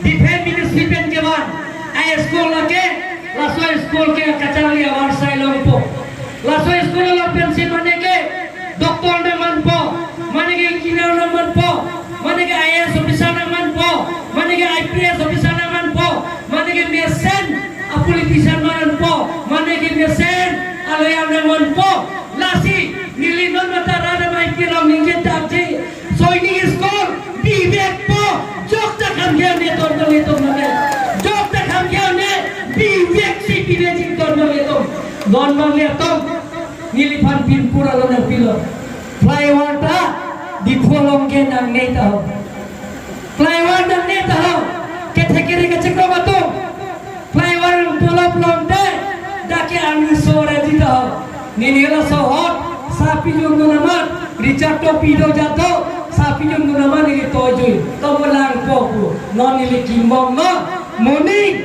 Defence Ministry pen ke ban ai school lake laso school ke kacharali awar sai long po laso school lo pension mane ke doctor na man po, mane ke engineer na man po, mane ke IAS officer na man po, mane ke IPS officer na man po, mane ke mesen a politician man po, mane ke mesen a lawyer na man po. Lasi nili non mata rada mai kilong ningje takji Soini school bibek po jok ta kham gya ne ton no le tom ne jok ta kham gya ne bibek si bibek ton no le tom don non le tom nili phan pin pura lo na pilo flyover ta dipholong ke nang nei ta ho flyover nang nei ta ho ke thekere ke chekro ba to flyover tolop long te dake ani sore ji ta ho nili la so hot sapi jung no namat Richard to pido jato sapi jung no namat nili tojui to mulang po ku no nili kimbong no morning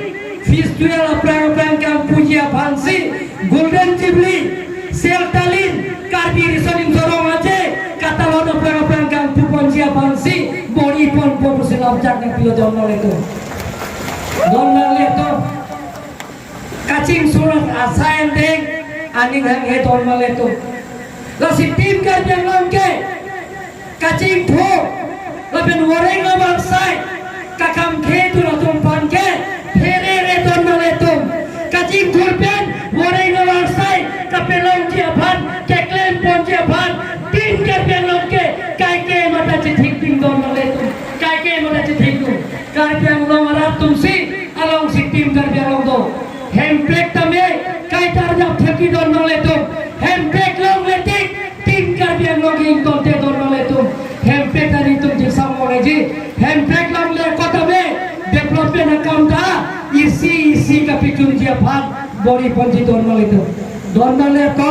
festival aprang aprang kam puja fansi golden jubilee sel talin Karbi risonin sorong aje katalon aprang aprang kam puponjia fansi bori pon po pusilap jak na pilo don no leto don na leto kacing surat asain deng aning hang he don ma leto lasi tim ka jang longke kacing tho lapen wareng abar sai kakam khe tu ratum pan ke phere re don ma leto kacing thur pen wareng abar sai kapelong ji aphan keklem pon ji aphan tin ka jang longke kai ke mata chi thik ting don ma leto kai ke mata chi thik tu kar jang long arat tum si along si tim kar jang long do hempek tame kai tar jap theki don ma leto hempek long letik tim kar jang long ing ton te don ma leto hempek tani tum ji samone ji hempek long le kota me development account ta isi isi ka pichun ji aphan bori ponji don ma leto don ma leto.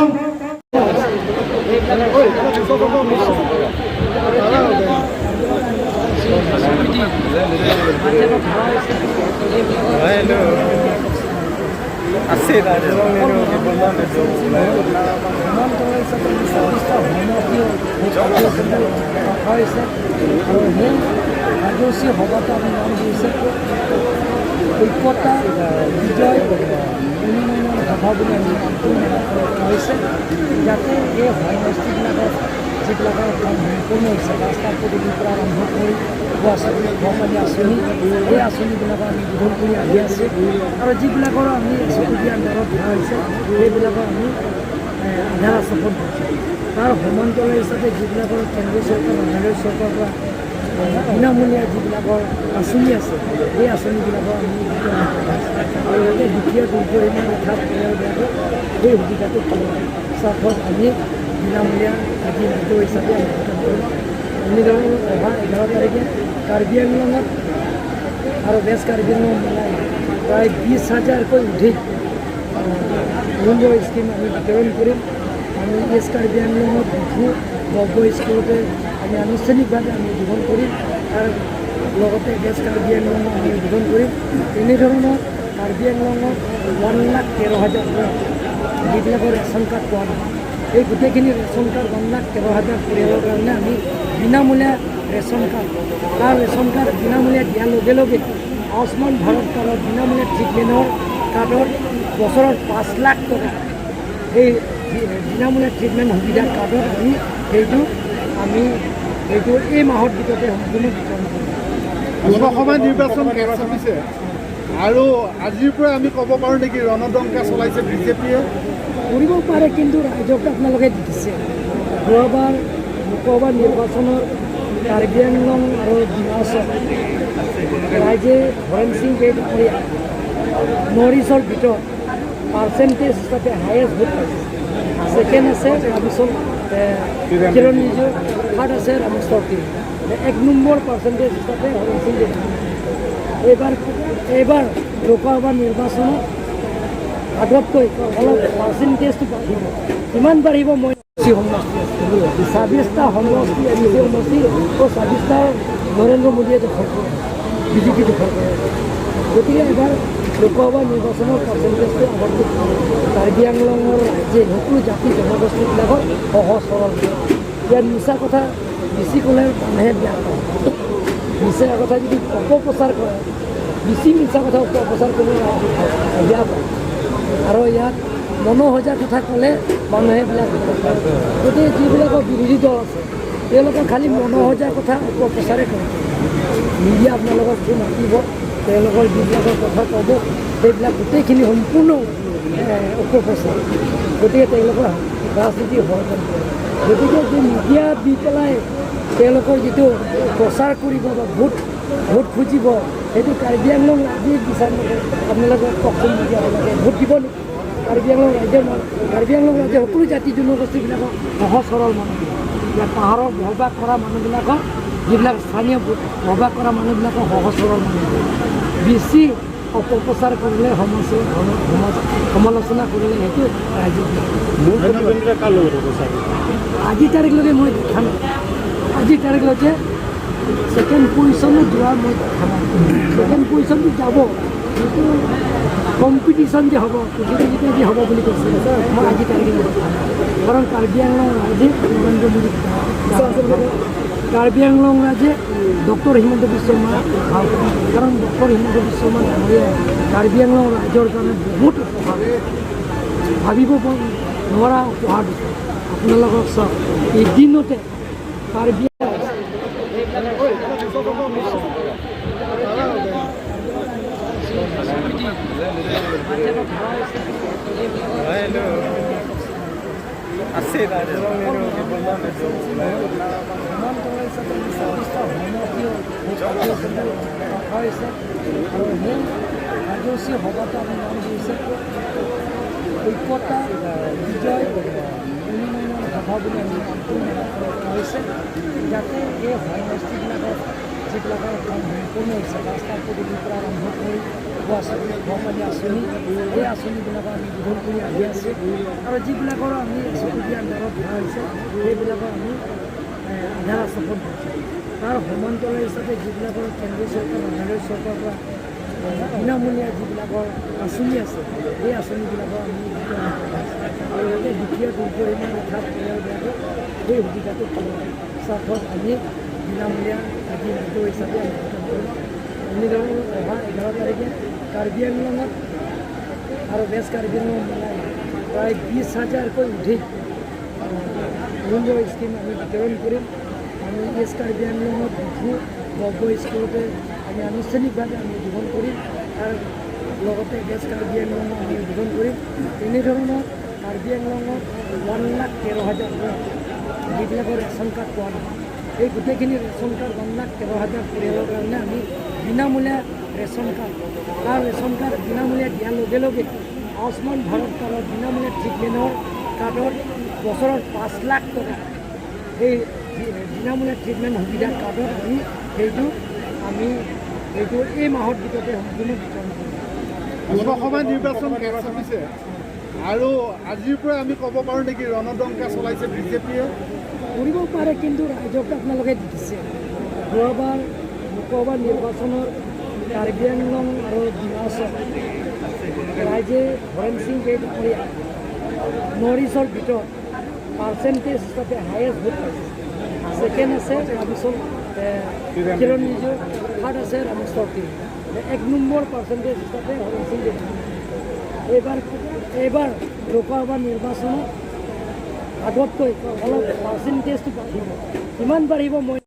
আছে সমান্তৰাল হিচাপে 26টা সমষ্টি ৰখা হৈছে আৰু সেই কাৰ্যসূচী সভাটো আমি নাম দিছে ঐক্যতা বিজয় উন্নয়নৰ সভা বুলি আমি নামটো ৰখা হৈছে, যাতে এই সমষ্টিবিলাকত যিবিলাকৰ কাম সম্পূৰ্ণ হৈছে, ৰাস্তা পদূলিৰ পৰা আৰম্ভ কৰি খোৱা খোৱা পানী আঁচনি, এই আঁচনিবিলাকৰ আমি উদ্বোধন কৰি আহি আছোঁ আৰু যিবিলাকৰ আমি এছ আণ্ডাৰত ধৰা হৈছে সেইবিলাকৰ আমি আধাৰ স্থাপন কৰিছোঁ। তাৰ সমান্তৰাল হিচাপে যিবিলাকৰ কেন্দ্ৰীয় চৰকাৰ, মেঘালয় চৰকাৰৰ পৰা বিনামূলীয়া যিবিলাকৰ আঁচনি আছে, সেই আঁচনিবিলাকৰ আমি বিতৰণ কৰা হৈছে আৰু ইয়াতে দুখীয়া দুৰ্গৰীমা ৰেখা পৰিয়ালবিলাকক সেই সুবিধাটো পোৱাৰ স্বাৰ্থত আমি বিনামূলীয়া আজি ৰাজ্য হিচাপে আমি বিতৰণ কৰিম। এনেধৰণৰ অহা 11 তাৰিখে কাৰ্বি আংলঙত আৰু ৱেষ্ট কাৰ্বি আংলং মিলাই প্ৰায় 20 হাজাৰকৈ অধিক অৰুণোদয় স্কীম আমি বিতৰণ কৰিম। আমি ইষ্ট কাৰ্বি আংলঙত ডিফু 90 স্কুলতে আমি আনুষ্ঠানিকভাৱে আমি উদ্বোধন কৰিম। তাৰ লগতে ৱেষ্ট কাৰ্বি আংলঙত আমি উদ্বোধন কৰিম। তেনেধৰণৰ কাৰ্বি আংলঙত 1,13,000 যিবিলাকৰ ৰেচন কাৰ্ড পোৱা নাই, এই গোটেইখিনি ৰেচন কাৰ্ড 1,13,000 পৰিয়ালৰ কাৰণে আমি বিনামূলীয়া ৰেচন কাৰ্ড, তাৰ ৰেচন কাৰ্ড বিনামূলীয়া দিয়াৰ লগে লগে আয়ুষ্মান ভাৰত কাৰ্ডৰ বিনামূলীয়া ট্ৰিটমেণ্টৰ কাৰ্ডত বছৰত 5 লাখ টকা এই বিনামূলীয়া ট্ৰিটমেণ্ট সুবিধা কাৰ্ডত আমি সেইটো এই মাহৰ ভিতৰতে সম্পূৰ্ণ বিতৰণ কৰিম। লোকসভা নিৰ্বাচন কাষ চাপিছে আৰু আজিৰ পৰা আমি ক'ব পাৰোঁ নেকি ৰণদংকা চলাইছে বিজেপিয়ে? কৰিব পাৰে, কিন্তু ৰাইজক আপোনালোকে দেখিছে, যোৱাবাৰ লোকসভা নিৰ্বাচনত কাৰ্বি আংলং আৰু ডিমাহাচাওত ৰাইজে হৰেণ সিং ডাঙৰীয়া নৰ্থ ইষ্টৰ ভিতৰত পাৰ্চেণ্টেজ হিচাপে হায়েষ্ট ভোট পাইছে। ছেকেণ্ড আছে ৰামেশ্বৰ কিৰণ ৰিজিজু, থাৰ্ড আছে ৰামেশ্বৰ তেলী। এক নম্বৰ পাৰ্চেণ্টেজ হিচাপে হৰেণ সিং এইবাৰ লোকসভা নিৰ্বাচনত আগতকৈ অলপ পাৰ্চেণ্টেজটো বাঢ়িব। কিমান বাঢ়িব মই সমষ্টি আছে, 26টা সমষ্টি, এম চি সমষ্টি, 26টা নৰেন্দ্ৰ মোদীয়ে দখল কৰে, বিজেপি দখল কৰে। গতিকে এইবাৰ লোকসভা নিৰ্বাচনৰ পাৰ্চেণ্টেজটো আগতকৈ কাৰ্বি আংলঙৰ ৰাইজে সকলো জাতি জনগোষ্ঠীবিলাকৰ সহজ সৰল। ইয়াত মিছা কথা বেছি ক'লে মানুহে বেয়া পায়। মিছা কথা যদি অপপ্ৰচাৰ কৰে বেছি মিছা কথা প্ৰচাৰ কৰিব বেয়া পায় আৰু ইয়াত মনোসজা কথা ক'লে মানুহে এইবিলাক। গতিকে যিবিলাকৰ বিৰোধী দল আছে, তেওঁলোকে খালি মনোসজা কথা অপপ্ৰচাৰে কৰে। মিডিয়া আপোনালোকক যি মাতিব, তেওঁলোকৰ যিবিলাকৰ কথা ক'ব, সেইবিলাক গোটেইখিনি সম্পূৰ্ণ অপপ্ৰচাৰ। গতিকে তেওঁলোকৰ ৰাজনীতি ষড়যন্ত্ৰ। গতিকে যি মিডিয়া দি পেলাই তেওঁলোকৰ যিটো প্ৰচাৰ কৰিব বা ভোট খুজিব, সেইটো কাৰ্বি আংলং আজি বিচাৰ নকৰে। আপোনালোকে কওকচোন, মিডিয়াবিলাকে ভোট দিব নেকি? কাৰ্বি আংলং ৰাজ্যৰ মানুহ, কাৰ্বি আংলং ৰাজ্যৰ সকলো জাতি জনগোষ্ঠীবিলাকক সহজ সৰল মানুহবিলাক, ইয়াত পাহাৰত বসবাস কৰা মানুহবিলাকক, যিবিলাক স্থানীয় বসবাস কৰা মানুহবিলাকক সহজ সৰল মানুহ। বেছি অপপ্ৰচাৰ কৰিলে, সমাজ সমালোচনা কৰিলে সেইটো ৰাইজে মূল প্ৰতিদ্বন্দ্বিতা কাৰ লগত হ'ব ছাৰ? আজি তাৰিখলৈকে মই দেখা নাই। আজি তাৰিখলৈকে ছেকেণ্ড পজিশ্যনত যোৱা মই দেখা নাই। ছেকেণ্ড পজিশ্যনটো যাব, কিন্তু কম্পিটিশ্যন যে হ'ব, প্ৰতিযোগিতা যে হ'ব বুলি কৈছে, মই আজি তাৰিখলৈকে দেখা নাই। কাৰণ কাৰ্বি আংলং ৰাইজে নৰেন্দ্ৰ মোদীক, কাৰ্বি আংলং ৰাইজে ডক্টৰ হিমন্ত বিশ্ব শৰ্মা ভাল পায়। কাৰণ ডক্টৰ হিমন্ত বিশ্ব শৰ্মা ডাঙৰীয়াই কাৰ্বি আংলং ৰাইজৰ কাৰণে বহুত উপহাৰ, ভাবিব নোৱাৰা উপহাৰ দিছে। আপোনালোকক চাওক, এদিনতে কাৰ্বি সমান্তৰাল হিচাপে আমি 26টা সমষ্টিও সেই কাৰ্যসূচী ৰখা হৈছে আৰু সেই কাৰ্যসূচী সভাটো আমি নাম দিছে ঐক্যতা বিজয় উন্নয়নৰ সভা বুলি আমি নামটো ৰখা হৈছে, যাতে এই সমষ্টিবিলাকত যিবিলাকৰ কাম সম্পূৰ্ণ হৈছে, ৰাস্তা পদূলিৰ পৰা আৰম্ভ কৰি খোৱা পানী আঁচনি, এই আঁচনিবিলাকৰ আমি উদ্বোধন কৰি আহি আছোঁ আৰু যিবিলাকৰ আমি এছকুটি আণ্ডাৰত ধৰা হৈছে, সেইবিলাকৰ আমি আধাৰ স্থাপন কৰিছোঁ। তাৰ সমান্তৰাল হিচাপে যিবিলাকৰ কেন্দ্ৰীয় চৰকাৰ, মেঘালয় চৰকাৰৰ পৰা বিনামূলীয়া যিবিলাকৰ আঁচনি আছে, সেই আঁচনিবিলাকৰ আমি বিতৰণ কৰা হৈছে আৰু যাতে দুখীয়া দুৰ্বলীয়া ৰেখাৰ পৰিয়ালবিলাকক সেই সুবিধাটো পোৱাৰ স্বাৰ্থত আমি বিনামূলীয়া আজি ৰাজ্য হিচাপে আমি বিতৰণ কৰিম। এনেধৰণৰ অহা 11 তাৰিখে কাৰ্বি আংলঙত আৰু ৱেষ্ট কাৰ্বি আংলং মিলাই প্ৰায় 20 হাজাৰকৈ অধিক অৰুণোদয় স্কীম আমি বিতৰণ কৰিম। আমি ইষ্ট কাৰ্বি আংলঙত ডিফু গব্য স্কুলতে আমি আনুষ্ঠানিকভাৱে আমি উদ্বোধন কৰিম। তাৰ লগতে ৱেষ্ট কাৰ্বি আংলঙত আমি উদ্বোধন কৰিম। তেনেধৰণৰ কাৰ্বি আংলঙত 1,13,000 যিবিলাকৰ ৰেচন কাৰ্ড পোৱা নাই, এই গোটেইখিনি ৰেচন কাৰ্ড 1,13,000 পৰিয়ালৰ কাৰণে আমি বিনামূলীয়া ৰেচন কাৰ্ড, তাৰ ৰেচন কাৰ্ড বিনামূলীয়া দিয়াৰ লগে লগে আয়ুষ্মান ভাৰত কাৰ্ডৰ বিনামূলীয়া ট্ৰিটমেণ্টৰ কাৰ্ডত বছৰত 5 লাখ টকা, সেই বিনামূলীয়া ট্ৰিটমেণ্ট সুবিধা কাৰ্ডত আমি সেইটো এই মাহৰ ভিতৰতে সম্পূৰ্ণ বিতৰণ কৰিম। লোকসভা নিৰ্বাচন কাষ চাপিছে আৰু আজিৰ পৰা আমি ক'ব পাৰোঁ নেকি ৰণদংকা চলাইছে বিজেপিয়ে? কৰিব পাৰে, কিন্তু ৰাইজক আপোনালোকে দিছে। যোৱাবাৰ লোকসভা নিৰ্বাচনৰ কাৰ্বি আংলং আৰু ডিমাহাচাও ৰাইজে হৰেণ সিং ডাঙৰীয়া নৰ্থ ইষ্টৰ ভিতৰত পাৰ্চেণ্টেজ হিচাপে হায়েষ্ট ভোট পাইছে। ছেকেণ্ড আছে ৰামেশ্বৰ কিৰণ ৰিজিজু, থাৰ্ড আছে ৰামেশ্বৰ তেলী। এক নম্বৰ পাৰ্চেণ্টেজ হিচাপে হৰেণ সিং এইবাৰ এইবাৰ লোকসভা নিৰ্বাচনত আগতকৈ অলপ পাৰ্চেণ্টেজটো বাঢ়িব। কিমান বাঢ়িব মই